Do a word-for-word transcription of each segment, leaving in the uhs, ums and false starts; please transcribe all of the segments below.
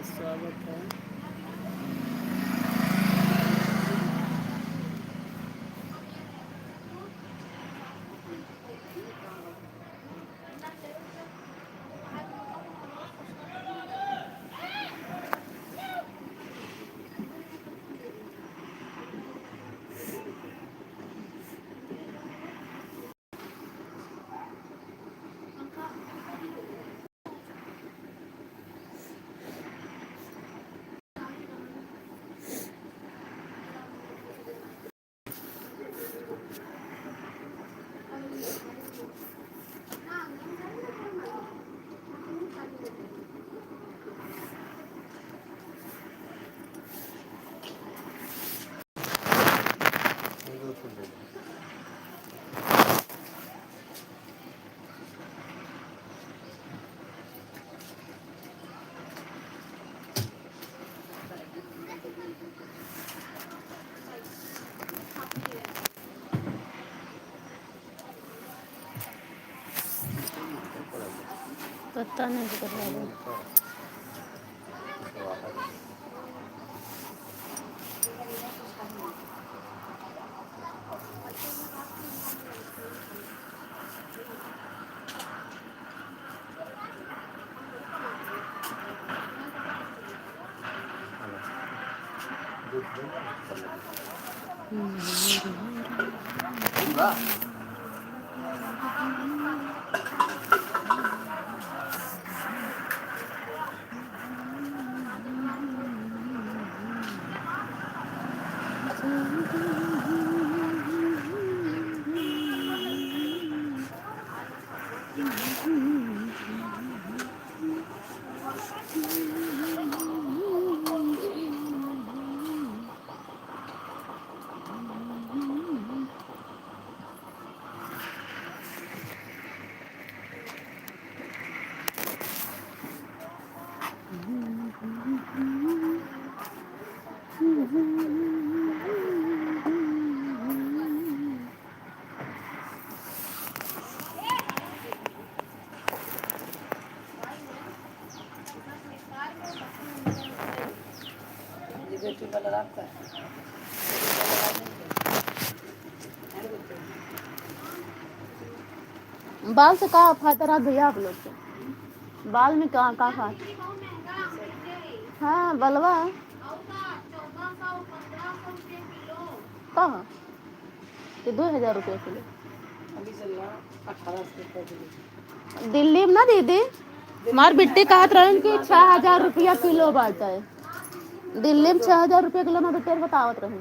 स्वागत है। पता नहीं केकर बाबू। बाल से का फायदा रहा भैया आप लोग के? बाल में का, का फायदा? हाँ, बलवा। कहाँ? कि दो हजार रुपया किलो। अभी चल रहा अठारह सौ रुपया किलो। दिल्ली में ना दीदी, हमार बिट्टी कहत रहन कि छह हजार रुपया किलो बाटे। दिल्ली में छह हजार रुपया किलो में बिट्टी बतावत रहन।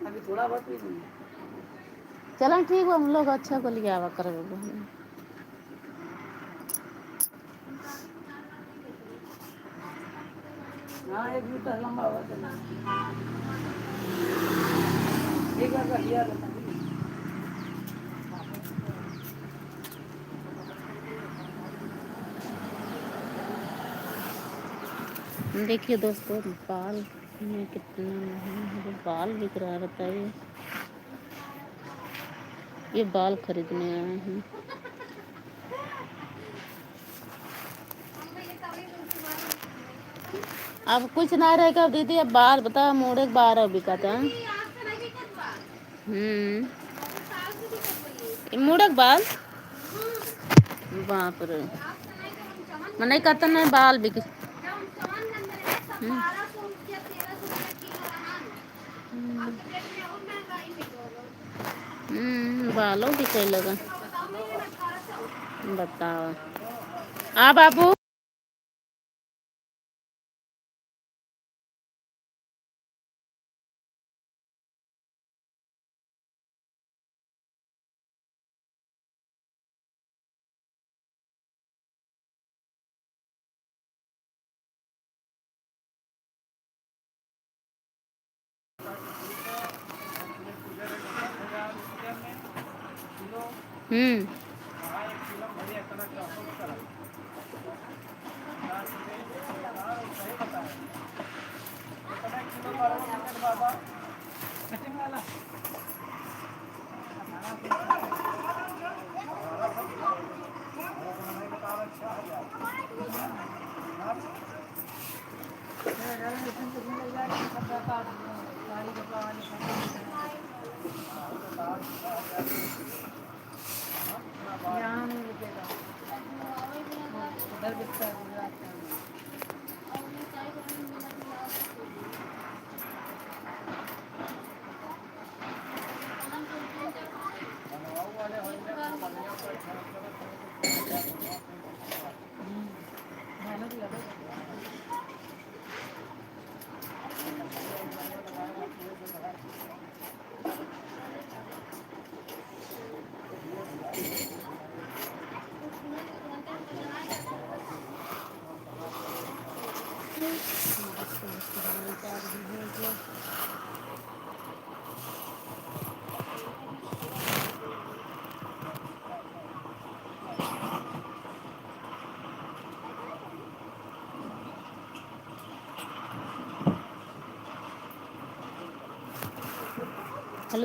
अभी थोड़ा बहुत भी नहीं है। चलन ठीक बा, हम लोग अच्छा को लियावा करबे बहन। हाँ, एक मीटर लंबा होगा तो। एक बार बढ़िया रहता। देखिए दोस्तों, बाल में कितना महंगा है, बाल बिक रहा रहता है। ये बाल खरीदने आए हैं। अब कुछ ना रहेगा दीदी, अब बाल बता, मुड़े के बाल अब बिकाता है। हम्म, ये मुड़े के बाल, बाप रे, मने कहता ना बाल बिक। हम्म। हम्म, बालो बिकै लगा। बताओ। आ बाबू। हम्म। हेलो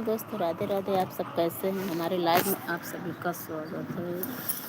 दोस्तों, राधे राधे। आप सब कैसे हैं? हमारे लाइव में आप सभी का स्वागत है।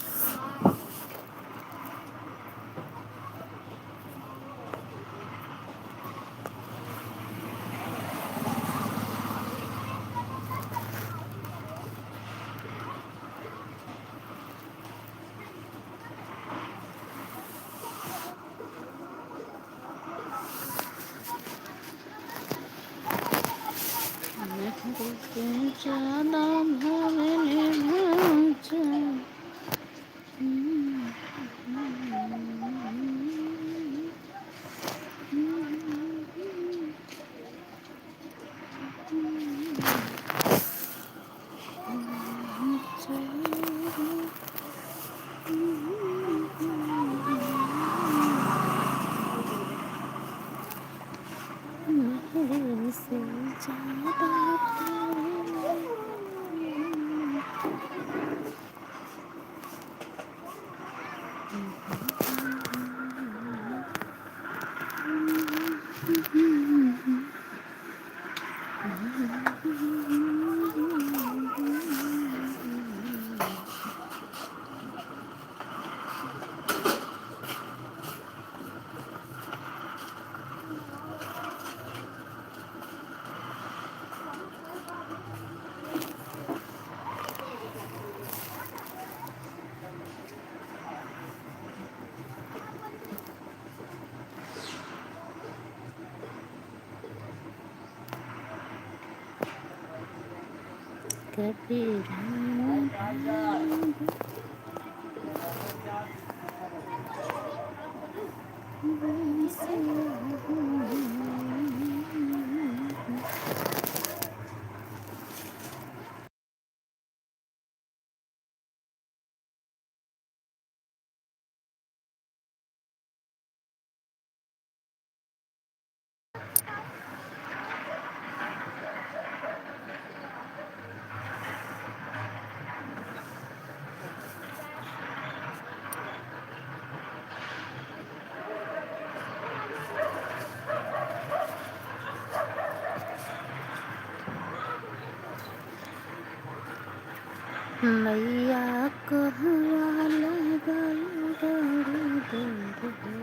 मैया कहवा लगल बड़ी देर हो,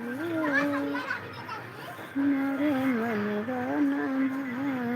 मोरे मनवा ना भाई।